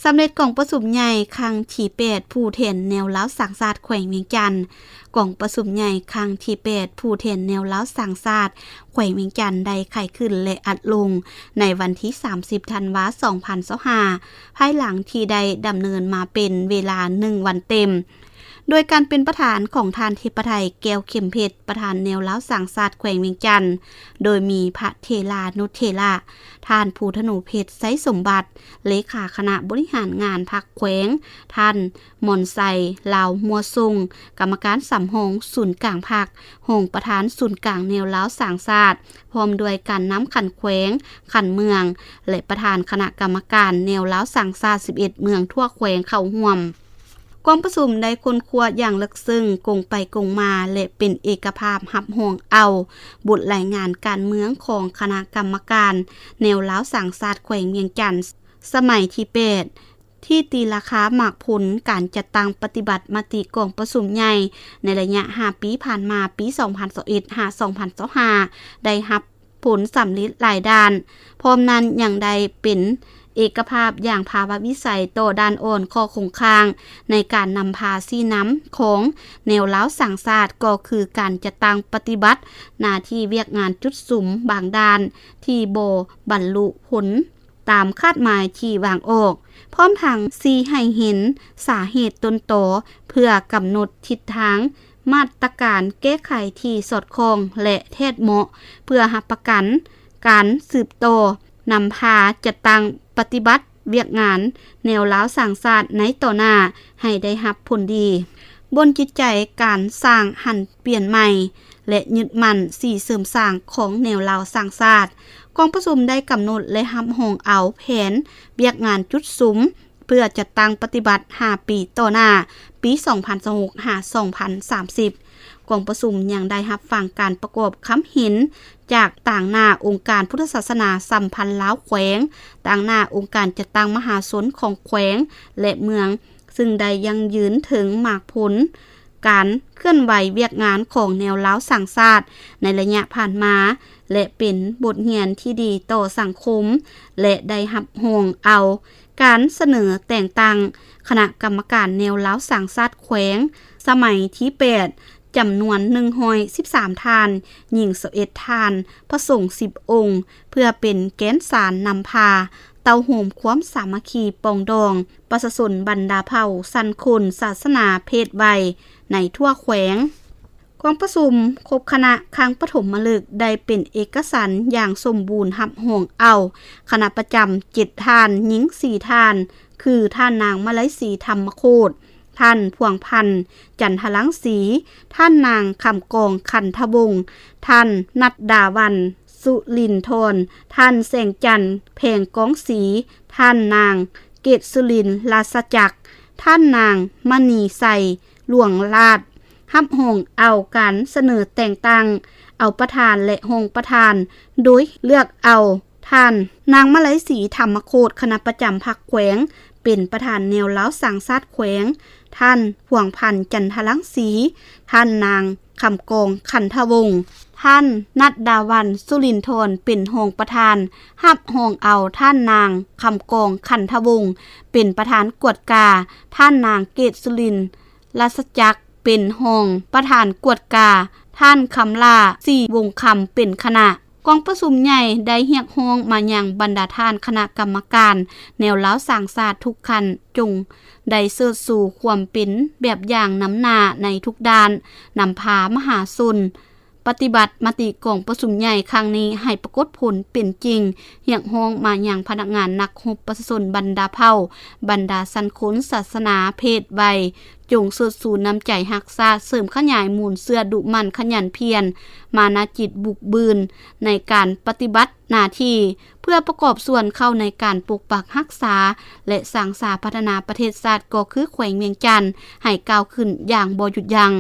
ສຳເລັດກອງປະຊຸມໃຫຍ່ຄັ້ງທີແປດ ຜູ້ແທນແນວລາວສ້າງຊາດແຂວງວຽງຈັນ. ກອງປະຊຸມໃຫຍ່ຄັ້ງທີແປດ ຜູ້ແທນແນວລາວສ້າງຊາດແຂວງວຽງຈັນ ໄດ້ໄຂຂຶ້ນ ແລະ ອັດລົງໃນວັນທີສາມສິບ ທັນວາ ສອງພັນຊາວຫ້າ ພາຍຫຼັງທີ່ໄດ້ດຳເນີນມາເປັນເວລາໜຶ່ງວັນເຕັມ. ໂດຍການເປັນປະທານຂອງທ່ານ ເທບປະໄທ ແກ້ວເຂັມເພັດ ປະທານແນວລາວສ້າງຊາດແຂວງວຽງຈັນ, ໂດຍມີພະເຖລານຸດເຖລະ, ທ່ານ ພູທະນູເພັດ ໄຊສົມບັດ ເລຂາຄະນະບໍລິຫານງານພັກແຂວງ, ທ່ານ ມອນໄຊ ລາວມົວຊົງ ກຳມະການສຳຮອງສູນກາງພັກ, ຮອງປະທານສູນກາງແນວລາວສ້າງຊາດ, ພ້ອມດ້ວຍການນຳຂັ້ນແຂວງ, ຂັ້ນເມືອງ ແລະ ປະທານຄະນະກຳມະການແນວລາວສ້າງຊາດສິບເອັດເມືອງທົ່ວແຂວງເຂົ້າຮ່ວມ. ກອງປະຊຸມໄດ້ຄົ້ນຄວ້າຢ່າງເລິກເຊິ່ງ, ກົງໄປກົງມາ ແລະ ເປັນເອກະພາບຮັບຮອງເອົາບົດລາຍງານການເມືອງຂອງຄະນະກຳມະການແນວລາວສ້າງຊາດແຂວງວຽງຈັນ ສະໄໝທີແປດ ທີ່ຕີລາຄາໝາກຜົນການຈັດຕັ້ງປະຕິບັດມະຕິກອງປະຊຸມໃຫຍ່ໃນໄລຍະຫ້າປີຜ່ານມາ, ປີສອງພັນຊາວເອັດ ຫາ ສອງພັນຊາວຫ້າ ໄດ້ຮັບ ຜົນສຳເລັດຫຼາຍດ້ານ, ພ້ອມນັ້ນຍັງໄດ້ເປັນເອກະພາບຢ່າງພາວະວິໄສຕໍ່ດ້ານອ່ອນຂໍ້ຄົງຄ້າງ ໃນການນຳພາຊີ້ນຳຂອງແນວລາວສ້າງຊາດ, ກໍຄືການຈັດຕັ້ງປະຕິບັດໜ້າທີ່ວຽກງານຈຸດສຸມບາງດ້ານທີ່ບໍ່ບັນລຸຜົນຕາມຄາດໝາຍທີ່ວາງອອກ, ພ້ອມທັງຊີ້ໃຫ້ເຫັນສາເຫດຕົ້ນຕໍ ເພື່ອກຳນົດທິດທາງ ມາດຕະການແກ້ໄຂທີ່ສອດຄ່ອງ ແລະ ແທດເໝາະ ເພື່ອຮັບປະກັນການສືບຕໍ່ນຳພາຈັດຕັ້ງປະຕິບັດວຽກງານແນວລາວສ້າງຊາດໃນຕໍ່ໜ້າໃຫ້ໄດ້ຮັບຜົນດີ, ບົນຈິດໃຈການສ້າງຫັນປ່ຽນໃໝ່ ແລະ ຍຶດໝັ້ນສີເສີມສ້າງຂອງແນວລາວສ້າງຊາດ. ກອງປະຊຸມໄດ້ກຳນົດ ແລະ ຮັບຮອງເອົາແຜນວຽກງານຈຸດສຸມ ເພື່ອຈັດຕັ້ງປະຕິບັດຫ້າປີຕໍ່ໜ້າ, ປີສອງພັນຊາວຫົກ ຫາ ສອງພັນສາມສິບ. ກອງປະຊຸມຍັງໄດ້ຮັບຟັງການປະກອບຄຳເຫັນຈາກຕາງໜ້າອົງການພຸດທະສາສະໜາສຳພັນລາວແຂວງ, ຕາງໜ້າອົງການຈັດຕັ້ງມະຫາຊົນຂອງແຂວງ ແລະ ເມືອງ, ຊຶ່ງໄດ້ຢັ້ງຢືນເຖິງໝາກຜົນການເຄື່ອນໄຫວວຽກງານຂອງແນວລາວສ້າງຊາດໃນໄລຍະຜ່ານມາ ແລະ ເປັນບົດຮຽນທີ່ດີຕໍ່ສັງຄົມ ແລະ ໄດ້ຮັບຮອງເອົາ ການສະເໜີແຕ່ງຕັ້ງຄະນະກຳມະການແນວລາວສ້າງຊາດແຂວງ ສະໄໝທີແປດ ຈຳນວນໜຶ່ງຮ້ອຍສິບສາມທ່ານ, ຍິງຊາວເອັດທ່ານ, ພະສົງສິບອົງ, ເພື່ອເປັນແກນສານນຳພາເຕົ້າໂຮມຄວາມສາມັກຄີປອງດອງປະຊາຊົນບັນດາເຜົ່າ, ຊັ້ນຄົນ, ສາສະໜາ, ເພດໄວ ໃນທົ່ວແຂວງ. ກອງປະຊຸມຄົບຄະນະຄັ້ງປະຖົມມະລຶກໄດ້ເປັນເອກະສັນຢ່າງສົມບູນ ຮັບຮອງເອົາຄະນະປະຈຳເຈັດທ່ານ, ຍິງສີ່ທ່ານ ຄື ທ່ານນາງມະໄລສີ ທຳມະໂຄດ, ທ່ານ ພວງພັນ ຈັນທະລັງສີ, ທ່ານນາງ ຄຳກອງ ຄັນທະວົງ, ທ່ານ ນັດດາວັນ ສຸລິນທອນ, ທ່ານ ແສງຈັນ ແພງກອງສີ, ທ່ານນາງ ເກດສຸລິນ ລາຊະຈັກ, ທ່ານນາງ ມະນີໄຊ ຫຼວງລາດ ຮັບຮອງເອົາການສະເໜີແຕ່ງຕັ້ງເອົາປະທານ ແລະ ຮອງປະທານ, ໂດຍເລືອກເອົາທ່ານນາງມະໄລສີ ທຳມະໂຄດ ຄະນະປະຈຳພັກແຂວງ ເປັນປະທານແນວລາວສ້າງຊາດແຂວງ, ທ່ານ ພວງພັນ ຈັນທະລັງສີ, ທ່ານນາງ ຄຳກອງ ຄັນທະວົງ, ທ່ານ ນັດດາວັນ ສຸລິນທອນ ເປັນຮອງປະທານ, ຮັບຮອງເອົາທ່ານນາງ ຄຳກອງ ຄັນທະວົງ ເປັນປະທານກວດກາ, ທ່ານນາງ ເກດສຸລິນ ລາຊະຈັກ ເປັນຮອງປະທານກວດກາ, ທ່ານ ຄຳຫຼ້າ ສີວົງຄຳ ເປັນຄະນະ. ກອງປະຊຸມໃຫຍ່ໄດ້ຮຽກຮ້ອງມາຍັງບັນດາທ່ານຄະນະກຳມະການແນວລາວສ້າງຊາດທຸກຂັ້ນ ຈົ່ງໄດ້ເຊີດຊູຄວາມເປັນແບບຢ່າງນຳໜ້າໃນທຸກດ້ານ, ນຳພາມະຫາຊົນ ປະຕິບັດມະຕິກອງປະຊຸມໃຫຍ່ຄັ້ງນີ້ໃຫ້ປາກົດຜົນເປັນຈິງ, ຮຽກຮ້ອງມາຍັງພະນັກງານນັກຮົບປະຊາຊົນບັນດາເຜົ່າ, ບັນດາຊັ້ນຄົນ, ສາສະໜາ, ເພດໄວ, ຈົ່ງເຊີດຊູນ້ຳໃຈຮັກຊາດ, ເສີມຂະຫຍາຍມູນເຊື້ອດຸໝັ່ນຂະຫຍັນພຽນ, ມານະຈິດບຸກບືນໃນການປະຕິບັດໜ້າທີ່ ເພື່ອປະກອບສ່ວນເຂົ້າໃນການປົກປັກຮັກສາ ແລະ ສ້າງສາພັດທະນາປະເທດຊາດ ກໍຄືແຂວງວຽງຈັນ ໃຫ້ກ້າວຂຶ້ນຢ່າງບໍ່ຢຸດຢັ້ງ.